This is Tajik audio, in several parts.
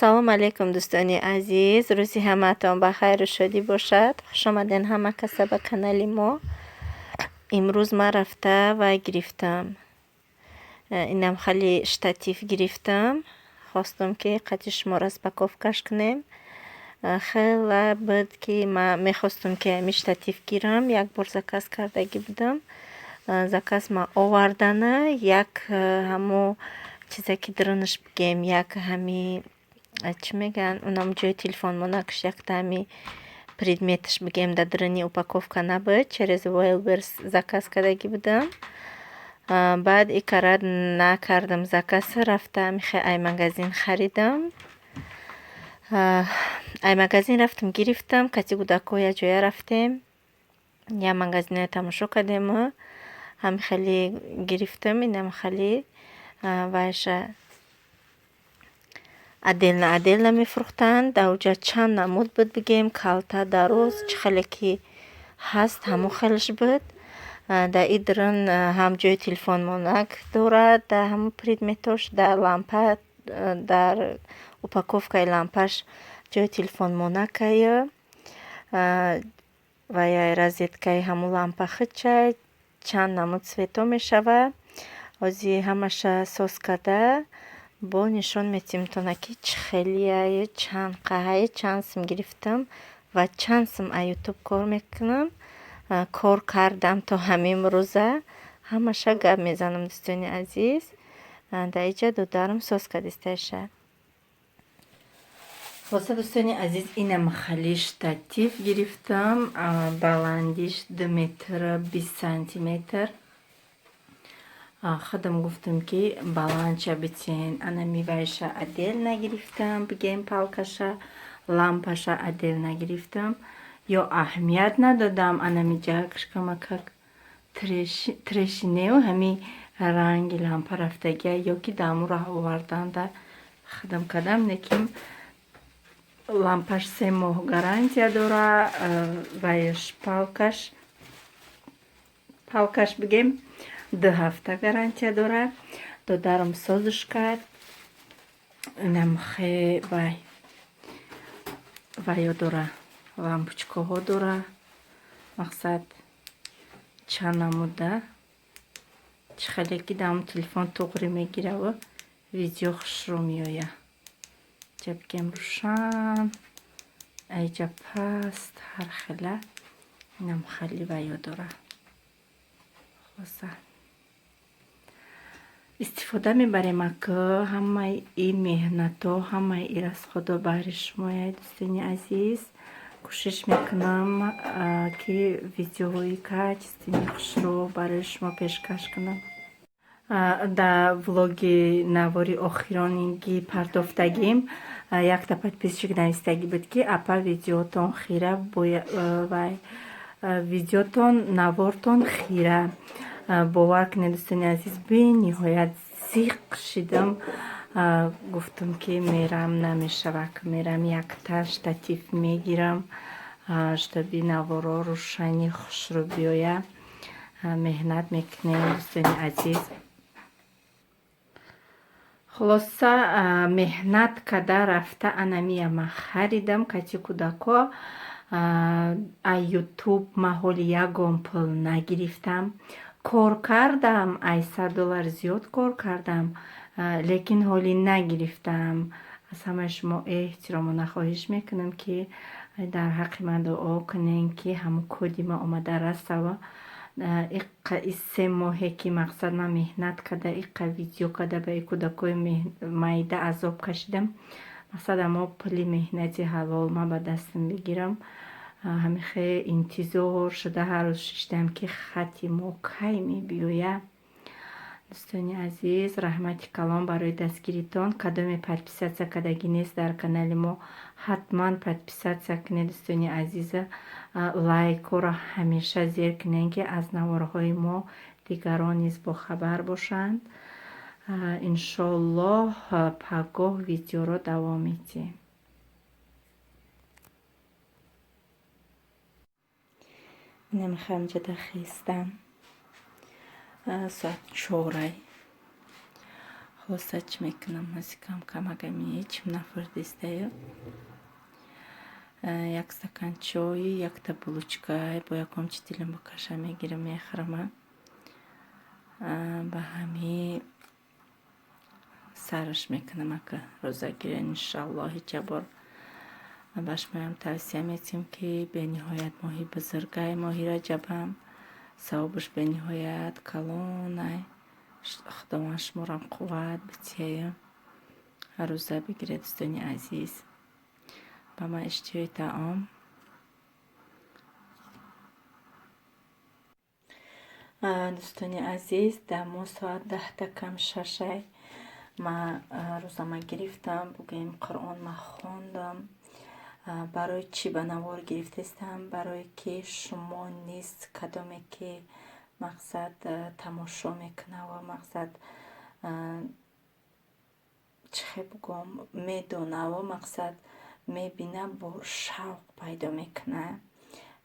Салом алейкум, дӯстони азиз, рӯзи ҳамаатон ба хайру шодӣ бошад. Хуш омаден ҳама каса ба канали мо. Имрӯз ман рафта вай гирифтам. Инам хали штатив гирифтам. Хостум, ки қати шумо распаковкаш кунем. Хела буд, ки ман мехостум, ки ҳамин штатив гирам. Як бор заказ кардагӣ будам. Заказ ма овардана, як ҳамо чизе ки дарунаш бигем, як ҳами чӣ мегӯянд, унам ҷои телефонмонакаш, якта ҳами предметаш бигем, дар даруни упаковка набуд. Через Wildberries заказ кардагӣ будам. Баъд и кара накардам заказ, рафта ҳамихе ай магазин харидам. Ай магазин рафтам, гирифтам, кати кӯдакҳо як ҷоя рафтем. Як магазине тамошо кардему ҳами хеле гирифтам, инам хеле вайша отдельно отдельно мефурӯхтанд. Дар оҷа чанд намуд буд бигем, калта, дароз, чӣ хеле ки ҳаст, ҳамон хелаш буд. Дар и дарун ҳам ҷои телефонмонак дорад, дар ҳамон предметош, дар лампа, дар упаковкаи лампаш ҷои телефонмонакаю ва я розеткаи ҳамон лампа худчай, чанд намуд цветҳо мешавад. Ҳозир ҳамаша соз карда бо нишон метиҳемтона, ки чӣ хелияю, чанд қаҳаю, чанд сум гирифтам ва чанд сум аз Ютуб кор мекунам, кор кардам то ҳамин рӯза. Ҳамаша гап мезанам, дӯстони азиз. Дар инҷа додарам соз кардисташа. Хулоса, дӯстони азиз, инам хали штатив гирифтам. Баландиш 2 метру 20 сантиметр. Худам гуфтам, ки баландша битен. Ана мивайша отдельно гирифтам, бигем, палкаша, лампаша отдельно гирифтам. Ё аҳамият надодам, анами ҷакш камакак трещинеу ҳами ранги лампа рафтагия, ё ки даму раҳ оварданда худам кардам. Лекин лампаш 3 моҳ гарантия дора, ваяш палкаш бигем, 2 ҳафта гарантия дора. Додарам созиш кард. Инам хе вай ваё дора, лампочкаҳо дора, мақсад, чанд намуда, чӣ хеле ки дар телефон туғри мегираву видео хушрӯ меояд. Иҷа бигем, рӯшан, аиҷа паст, ҳар хела инам хеле ваё дора. Хулоса, истифода мебарем. Ака, ҳамаи ин меҳнатҳо, ҳамаи ин расходҳо баҳри шумоя, дӯстони азиз. Кӯшиш мекунам, ки видеоҳои качественный, хушрӯ барои шумо пешкаш кунам. Дар влоги навори охирониги партофтагим якта подписчик навистагӣ буд, ки апа, видеотон хира, вай видеотон, навортон хира. Бовар кунед, дӯстони азиз, бениҳоят зиқ шидам. Гуфтам, ки мерам, намешавад, мерам, якта штатив мегирам, чтобы наворо рӯшани хушрӯ биёяд. Меҳнат мекунем, дӯстони азиз. Хулоса, меҳнат карда рафта анамия ман харидам кати кӯдако. Ай Ютуб ман ҳоли ягон пул нагирифтам. Кор кардам, ай 100 доллар зиёд кор кардам, лекин ҳолӣ нагирифтам. Аз ҳамаи шумо эҳтиромона хоҳиш мекунам, ки дар ҳаққи ман дуо кунем, ки ҳамун коди ман омада расава. Иққа и 3 моҳе ки, мақсад, ман меҳнат карда, иққа видео карда, ба и кӯдакҳои майда азоб кашидам, мақсад, амо пули меҳнати ҳалол ман ба дастам бигирам. Ҳамихе интизор шуда ҳар рӯз шиштам, ки хати мо кай мебиёяд. Дӯстони азиз, раҳмати калон барои дастгиритон. Кадоме подписаться кардагӣ нест дар канали мо, ҳатман подписаться кунед, дӯстони азиза. Лайкҳоро ҳамеша зер кунед, ки аз наворҳои мо дигарон низ бохабар бошанд. Иншоаллоҳ, пагоҳ видеоро давом медиҳем. Намехоҳам ҷада хестам, соат 4-ай. Хулоса. Хулоса, чӣ мекунам? Ҳози кам-кам агами ҳечим нафурдистаю. Як стакан чой, якта булочка, бо ягон чи дилам бикаша, мегирам, мехӯрама. Ба ҳами сараш мекунам. Ака рӯзагирен, иншаллоҳ. Ҳеҷ бор ба шумоям тавсия метиҳем, ки бениҳоят моҳи бузургай, моҳи Раҷабам савобаш бениҳоят калонай. Худованд шуморам қувват битиҳаю рӯза бигиред, дӯстони азиз. Ба ман иштиҳои таом. Дӯстони азиз, дар мо соат 9:55-ай. Ма рӯзама гирифтам, бугӯем, Қуръон ма хондам. Барои чӣ ба навор гирифтаистам? Барое ки шумо низ, кадоме ки мақсад тамошо мекунад ва мақсад, чӣ хел бугӯям, медонаву мақсад мебина, бо шавқ пайдо мекунад,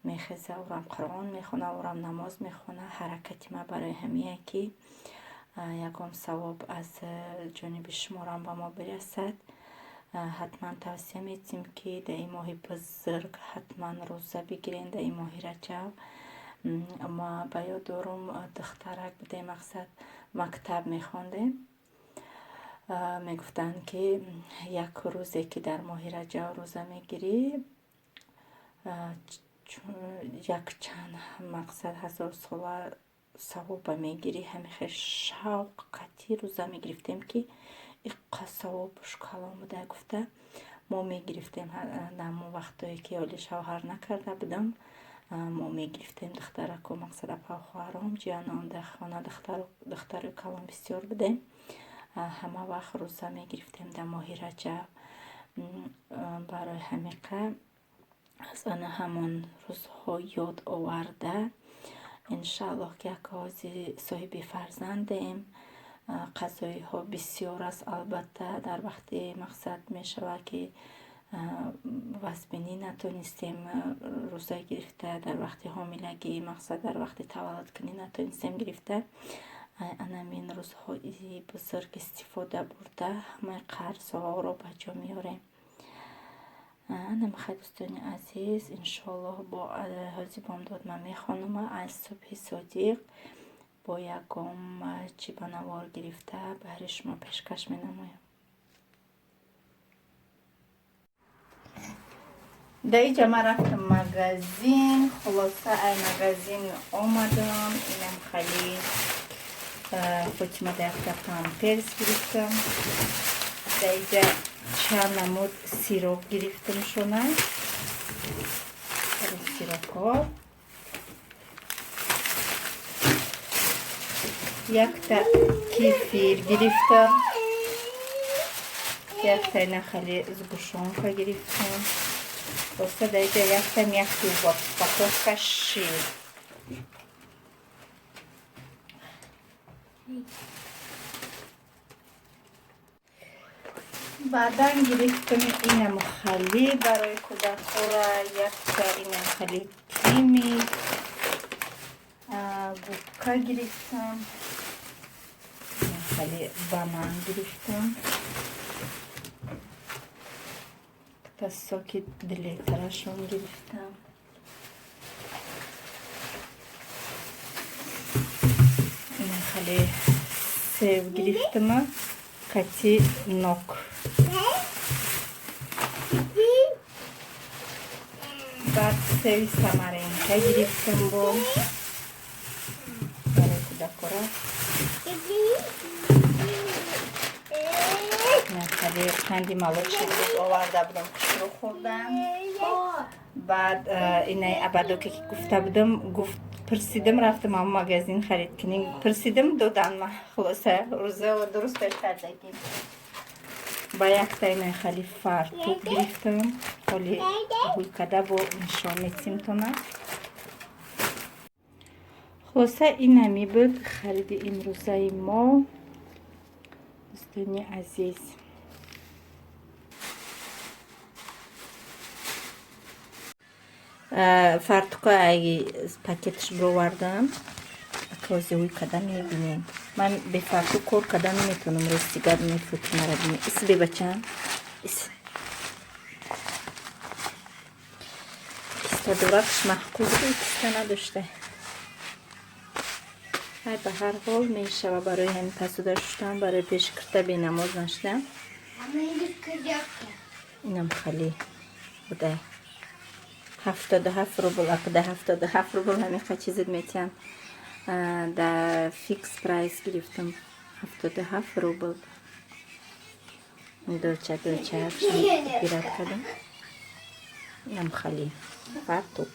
мехеза, урам Қуръон мехона, урам намоз мехона. Ҳаракати ман барои ҳамие, ки ягон савоб аз ҷониби шуморам ба мо бирасад. Ҳатман тавсия метиҳем, ки дар ин моҳи бузург ҳатман рӯза бигирен, дар ин моҳи Раҷаб. Ма ба ёд дорум, духтарак будем, мақсад мактаб мехондем, мегуфтанд, ки як рӯзе ки дар моҳи Раҷаб рӯза мегирӣ, якчанд мақсад ҳазор сола савоба мегирӣ. Ҳамин хел шавқ қатъӣ рӯза мегирифтем, ки иққа савобуш калон буда гуфта мо мегирифтем. Дар ҳамон вақтое ки ҳоли шавҳар накарда будам, мо мегирифтем, духтарако, мақсад апа, хоҳаром, ҷиянон, дар хона духтарои калон бисёр будем, ҳама вақт рӯза мегирифтем дар моҳи Раҷаб. Барои ҳамиқа аз ана ҳамон рӯзҳо ёд оварда, иншааллоҳ, ки акаҳози соҳиби фарзандем, қазоиҳо бисёр аст, албатта, дар вақти мақсад мешавад, ки вазбинӣ натонистем рӯза гирифта, дар вақти ҳомилагӣ, мақсад дар вақти таваллудкунӣ натонистем гирифта. Анамин рӯзҳои бузург истифода бурда, ҳамаи қарзҳоро ба ҷо меорем. Ана михай, дӯстони азиз, иншоаллоҳ, бо ҳози бомдод ман мехонам, аз субҳи содиқ бо ягон чӣ ба навор гирифта баҳри шумо пешкаш менамоям. Дар иҷа ман рафтам магазин. Хулоса, ай магазин омадам, инам хали Фотима да якта памперс гирифтам. Дар иҷа чанд намуд сироп гирифтам, шона сиропҳо, якта кефир гирифтам, якта ина хали сгущёнка гирифтам. Хулоса, дар иҷа якта мягкий упаковка шир. Баъдан гирифтам инам хали барои кӯдакҳора, якта инам хали тими губка гирифтам, хали банан гирифтам, та соки длитрашон гирифтам, инам хали сев гирифтама кати нок. Баъд севи самаренка гирифтам бо барои кӯдакора. Хали қанди молочный оварда будам, хушрӯ хӯрдан. Баъд инаи ободоке ки гуфта будам, гуфт, пурсидам, рафтам ам магазин харид кунем, пурсидам, додан ма. Хулоса, рӯза дурусташ кардагим. Ба якта инаи хали фартук гирифтам, ҳоли ҳуйкада бо нишон метимтона. Хулоса, инами буд хариди имрӯзаи мо, дӯстони азиз. Фартука аги пакеташ бировардам, акози ҳуй када мебинем. Ман бе фартук кор карда наметавонам, рости гап. Мефутимара бини. Ис, бебачам, ис. Кистадоракш маъқул буд, киста надошта. Ай, ба ҳар ҳол мешава, барои ҳамин посуда шуштан, барои пеши кирта бенамоз нашудам. Инам хали будай, 77 рубл. Акда 77 рубл ҳамиқа чизит метиҳанд. Дар Фикс Прайс гирифтам, 77 рубл. Доча доча гирад кардам. Инам хали фартук.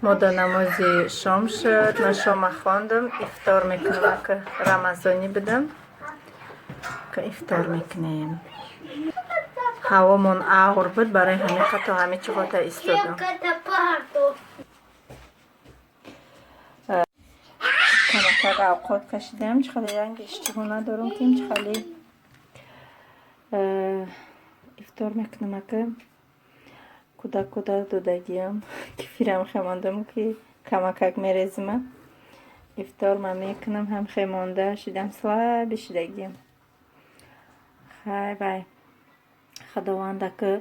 Мода намози шом шуд, ман шома хондам, ифтор мекунам. Ка рамазонӣ будам, ка ифтор мекунем. Ҳавомон авр буд, барои ҳамин то ҳами чиғота истодам. Камакак авқот кашидам. Чӣ хеле ранги иштиҳо надорам, ки чӣ хеле ифтор мекунам. Ака кӯдак кӯдак додагиам, кефирам хемондам, ки камакак мерезима. Ифтор ман мекунам, ҳам хемонда шидам, слабый шидагиам. Хай, вай Худованда ки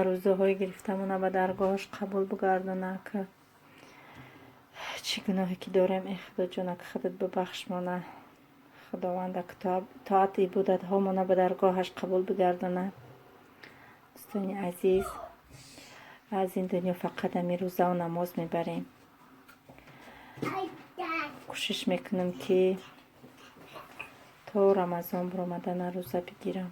рӯзаҳои гирифтамона ба даргоҳаш қабул бигардона. Ки чӣ гуноҳе ки дорем, э Худоҷон, ака худат бибахшмона. Худованда ки тоату ибодатҳомона ба даргоҳаш қабул бигардона. Дӯстони азиз, аз ин дунё фақат ҳамин рӯзаву намоз мебарем. Кӯшиш мекунам, ки то Рамазон баромадана рӯза бигирам.